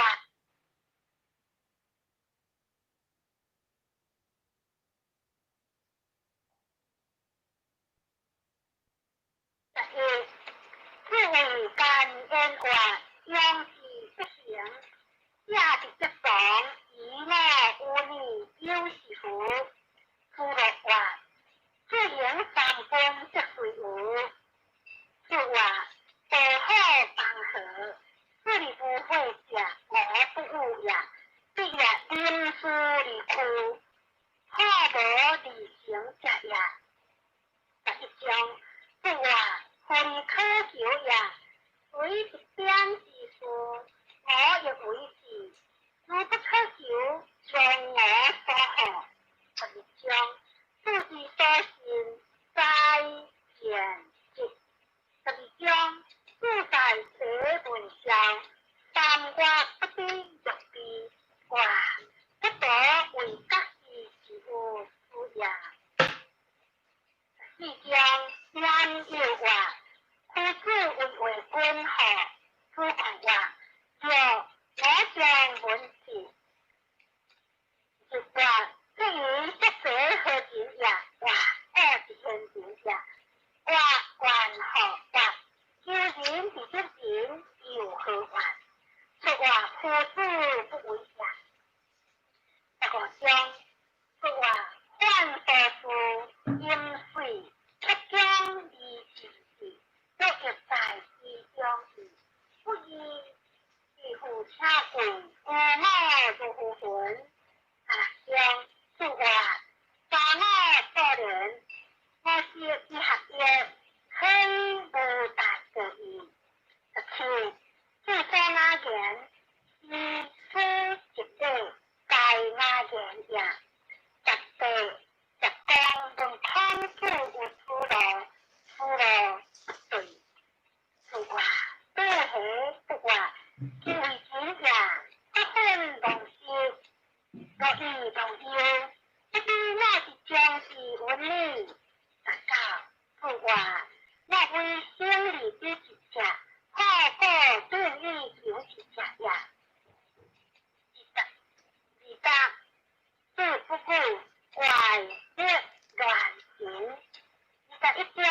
11，自为干演化，养志不行，下伫则亡，以我有你有是乎？出落活，自行三军则随无。是话道好同和，这里不会者，我不悟也。必也临事而屈，好无而成者也。11章，是话非可求也，随一点之事，我亦为之。如不可求，从我所好。12章，自之所信，在见之。12章，自在邪闻消，三月不知欲避，卦不得为觉之之有事也。14章，年幼话，夫子为话君何？子贡话，若我将闻之。一卦，至于足者何人也？卦恶之天人也。卦观何卦？求人而得人，又何怨？说话夫子不为也。15章，说话犯所事，饮水，出将而治之，若欲在其中矣。不义，是乎且贵，无我如乎云。16章，说话三我所怜，我是之学业，非无大过矣。17，自所雅言，是此一者，该雅言也。18，十讲问孔子有出路，出路不对。说话对何不话？其为真也，不分忘失，若以忘忧，不知哪一将是文理。19，说话若为生理之一者，好过顿意求一者也。20，自不顾，怪力乱神。21章。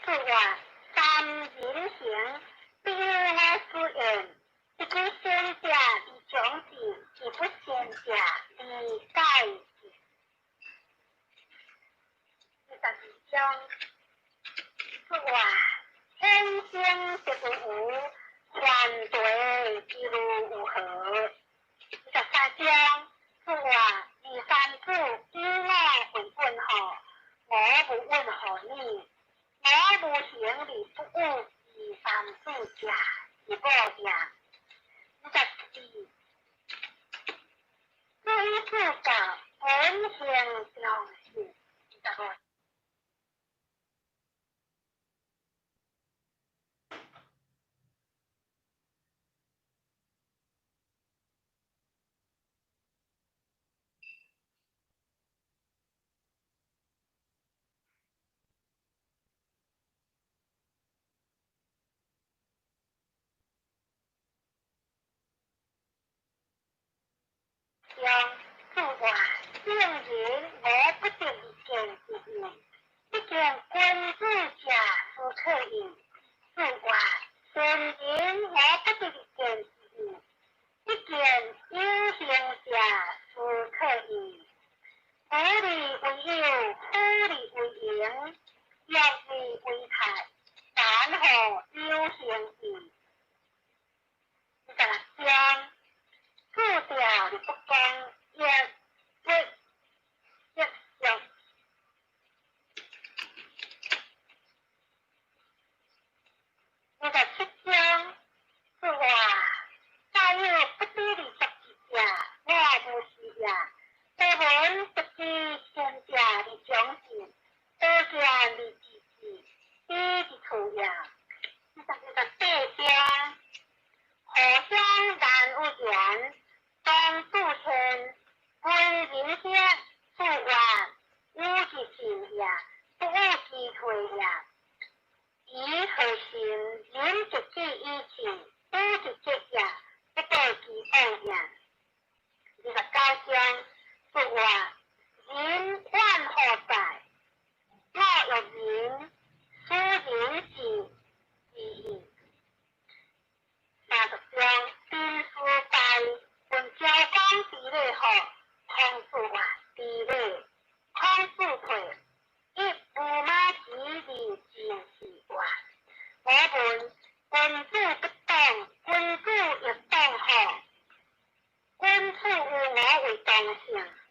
是话三人行，必有我师焉。不知先者而长之，而不先者而改之。22章，是话天生得有无，犯罪之路有何？23章，是话二三子以我为问号，我无问号你。我无行而不悟二三子者，是无也。24，至于自教，本性常是。25。用自话圣人我不得而见之义，不见君子者斯可矣。自话圣人我不得而见之义，不见有行者斯可矣。虎利为友，虎利为盈，若利为泰，但何有行矣。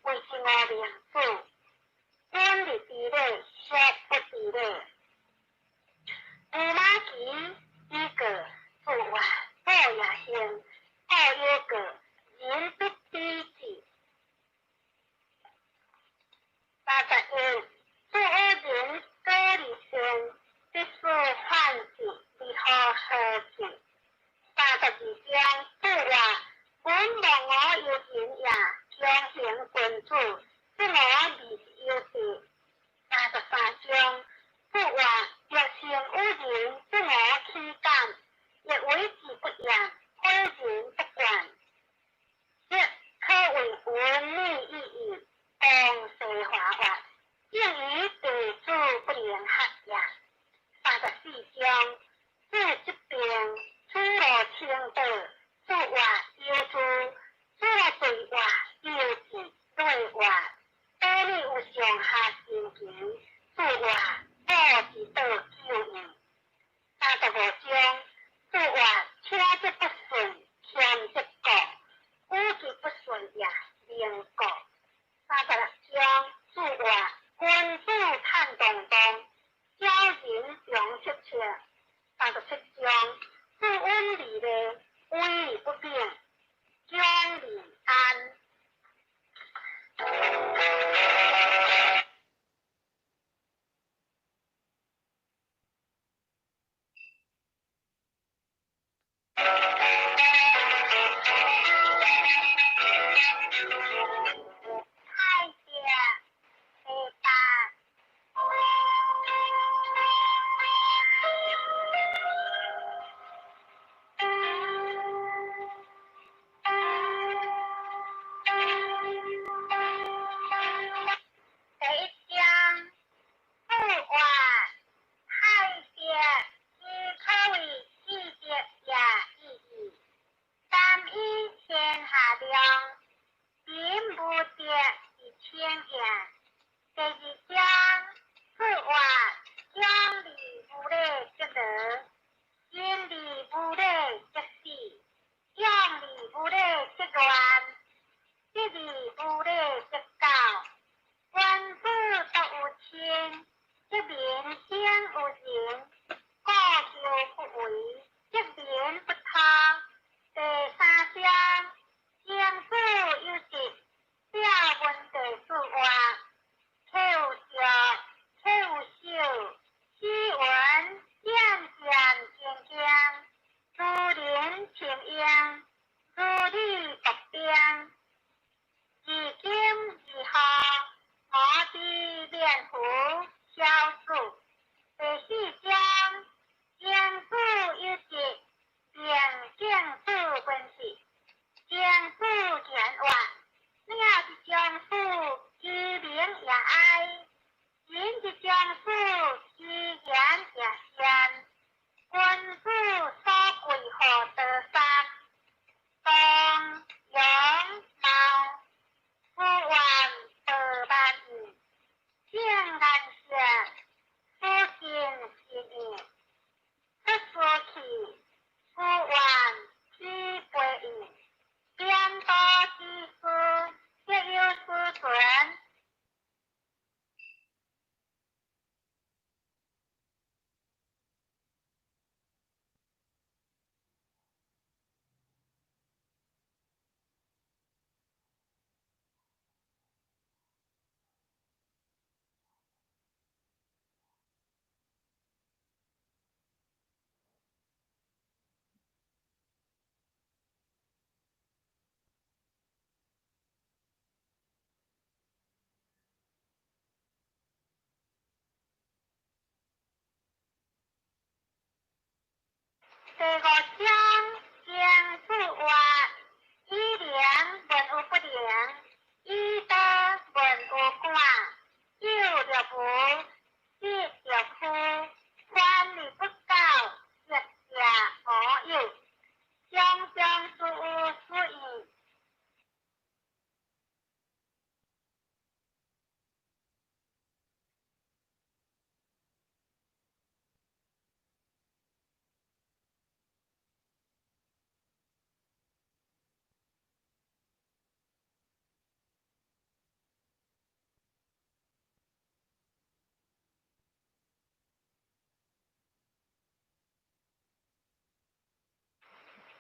謂之五明子。君日之禮，俗不知禮。司馬期以過，子曰：報也幸，故有過，人不知之。31，子有仁，果而善，必使反之，而何何之？32章，子曰：文望吾有仁也，強行君子，則吾未有之。33章，子曰：若成有仁，則吾豈敢？亦為之不言，诲人不倦。則可謂文女已矣，當世華發，正於弟子不能合也。34章，子疾病，子路請道。子曰：有之。子路對曰：有之。對曰：道理有上下神奇。子曰：古之道久矣。35章，子曰：車則不順，謙則過。與其不順也，寧過。36章，子曰：君子坦蕩蕩，小人長戚戚。37章，子溫而禮，威而不柄，恭而安。太極第八。第一章，子曰：太極之可謂至德也已矣。三以天下量，民無德而稱也。第二章，子曰：長而無禮則勞，仁而無禮則死，勇而無禮則亂，節而無禮則苟。君子獨有親，則民生有仁；故舊不為，則民不通。第三章，曾子有疾，表問弟子曰：客有著，客有守，斯文戰戰兢兢，如臨清瑛，如履薄冰。而今而何，我之免乎小子。第四章，曾子有疾，命敬子問事。曾子言曰：鳥之將死，其鳴也哀；人之將死，其言也善。君子所貴乎多三：動、容、貌。夫願報萬義，正顏色，思心善意。出師去，夫願披背義。貶多之師，則有斯存。第五章，曾子曰：以能問有不能，以道問有感，有若無，失若虛，反而不教，則也無有。常常事有斯義。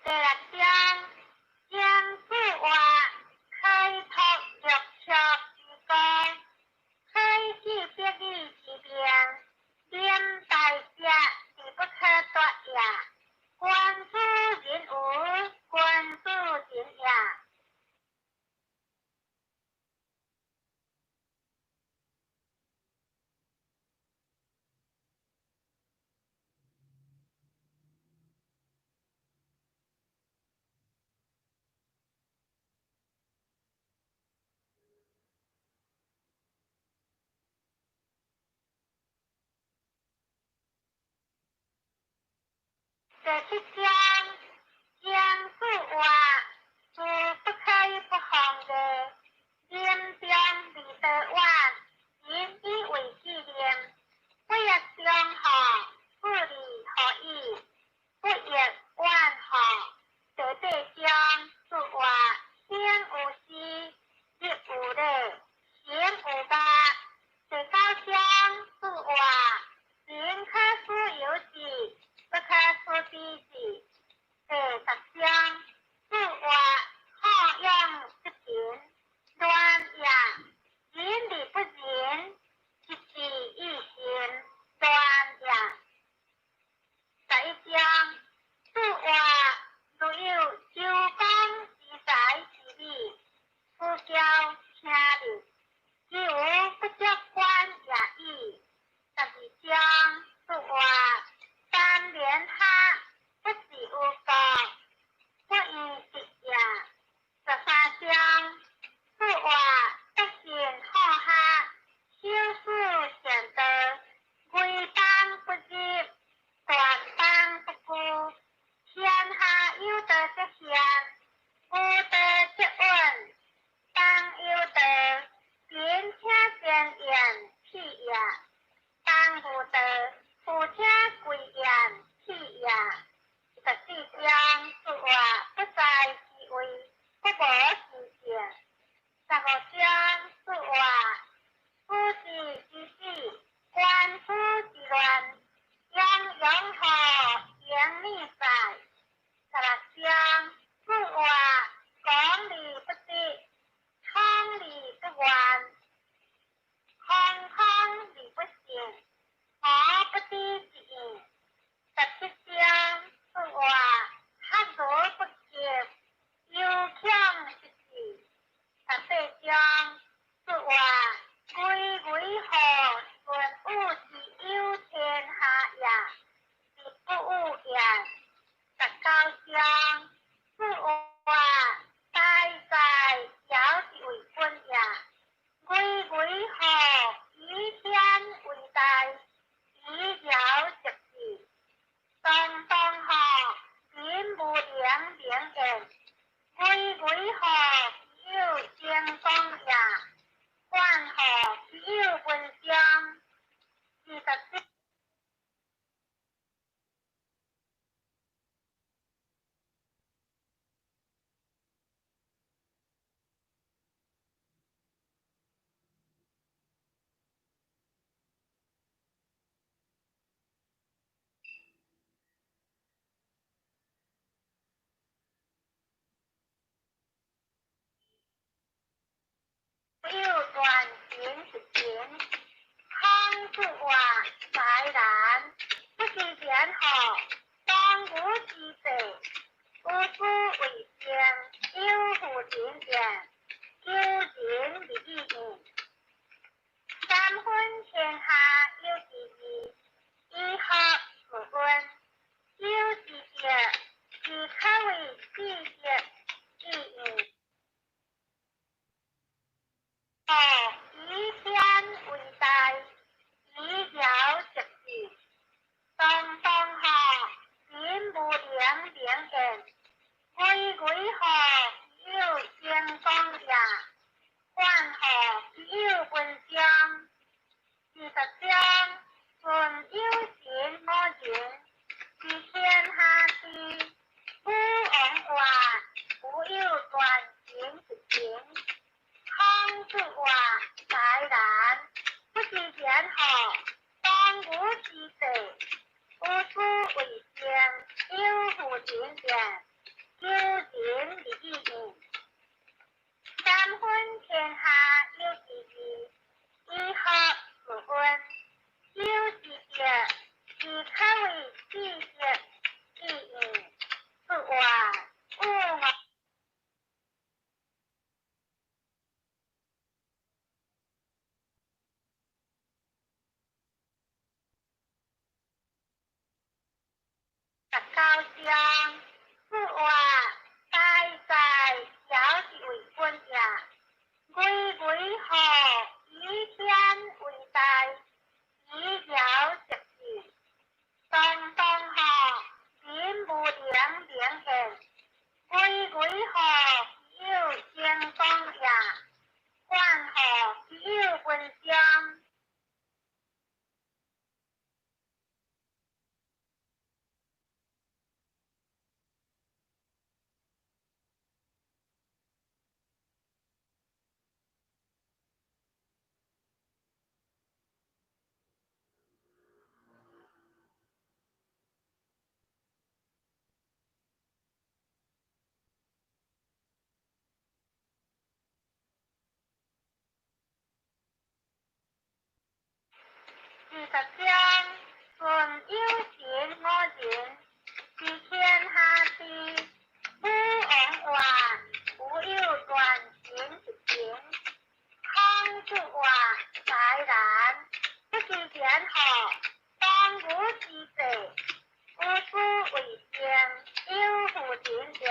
第六章，将自活开拓六尺之高，开启别义之命，临大者而不可夺也。君子人无，君子仁也。第七章，将自活，自不可以不防的，临终而得远，人以为纪念。不欲中吼，不利何以？不欲远吼。第八章，自活，生有时，日有礼，行有法。第九章，自活，人可使由己，不可使彼己。第十章，自活，好养积贫，乱也。仁而不仁，一志一心，乱也。十一章，自活，如有周公之才之美，思骄听令，其无不足观也已。十二章，自活，三连下，不是有国，不以直也。十三章，自活，德行好下，修士善道，为邦不入，断邦不居。天下有道则贤，无道则隐。邦有道，贫且贱言屁也；邦无道，富且贵言屁也。十四章，自活，不在其位，不谋其政。十五章，自活，夫子之死，官夫之乱，泱泱乎盈利在。十六章，自活，讲而不得，聪而不愿，空空而不信，毫不知之义。十七章，自活，学而不及，犹强之志。十八章，自活，规规乎顺物之有天下也，而不务也。十九章，自活，大在尧之为君也，规规乎以天为大，以尧直志。当当乎民无能名言，规规乎其有精光也，冠乎其有文章。二十四。有断情是情，孔子话才难，不知言吼，当务之际，无所为政，有负人言，求仁而义义。三分天下有其二，以学自温，有之德，其可谓至德至义。以天为大，以尧直志。当当乎民无能名言，规规乎其有精光也，冠乎其有文章。二十章，顺有神无人，是天下事。武王话，无有断情之情。孔子话才难，不知言吼，当务之际，无所为政，有负人言，九章，子曰：大在孝之为本也。巍巍何以天为大，以尧直志。当当何民无能明现。巍巍何其有成功也，冠何其有文章。20章，舜有神五人，知天下事。武王曰：吾有断神一神。孔子曰：哉然！不知然何？当务之际，吾师为圣，有负人也，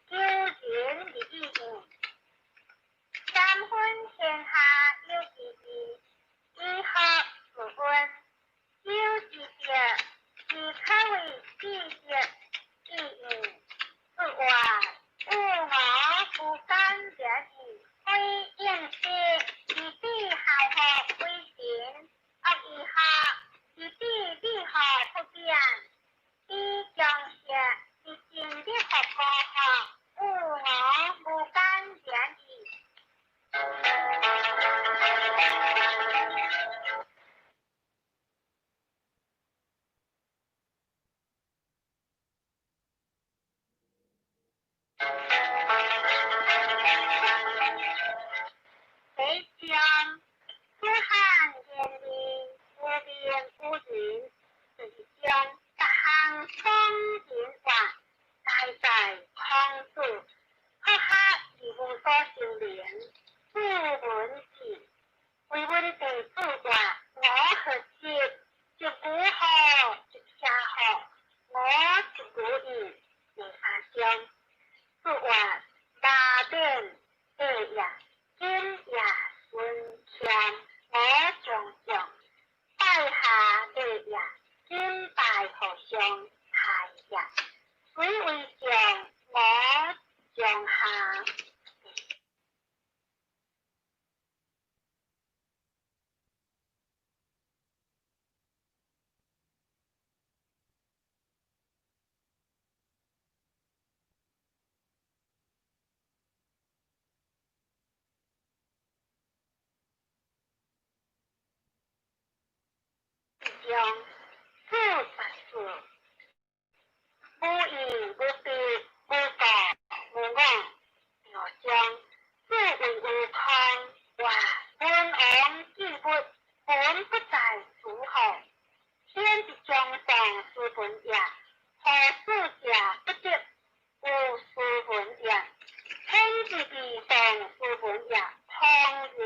求仁而已矣。三分天下有其二，以学自温，修之德，是可谓至德已矣。子曰：吾我不敢言矣，非应时，是彼孝学为神，恶以学，是彼理学不变。以强学，是尽力学高学，吾我无敢言矣。第一章，子罕言义，无名无人。第二章，逐项讲人话，大在孔子，学学而无所修能，子闻之。为文弟子曰：我何直？一古何？一下何？我一古矣。第三章，子曰：马免地也，今也孙谦，我将将。拜下礼也，今拜和尚下也。虽为上，我将下。将子十四，无义无必无告无我。第五章，子谓无康曰：文王既不，文不在诸侯，天之将丧斯文也。何事者不得？无斯文也。天之必丧斯文也。通人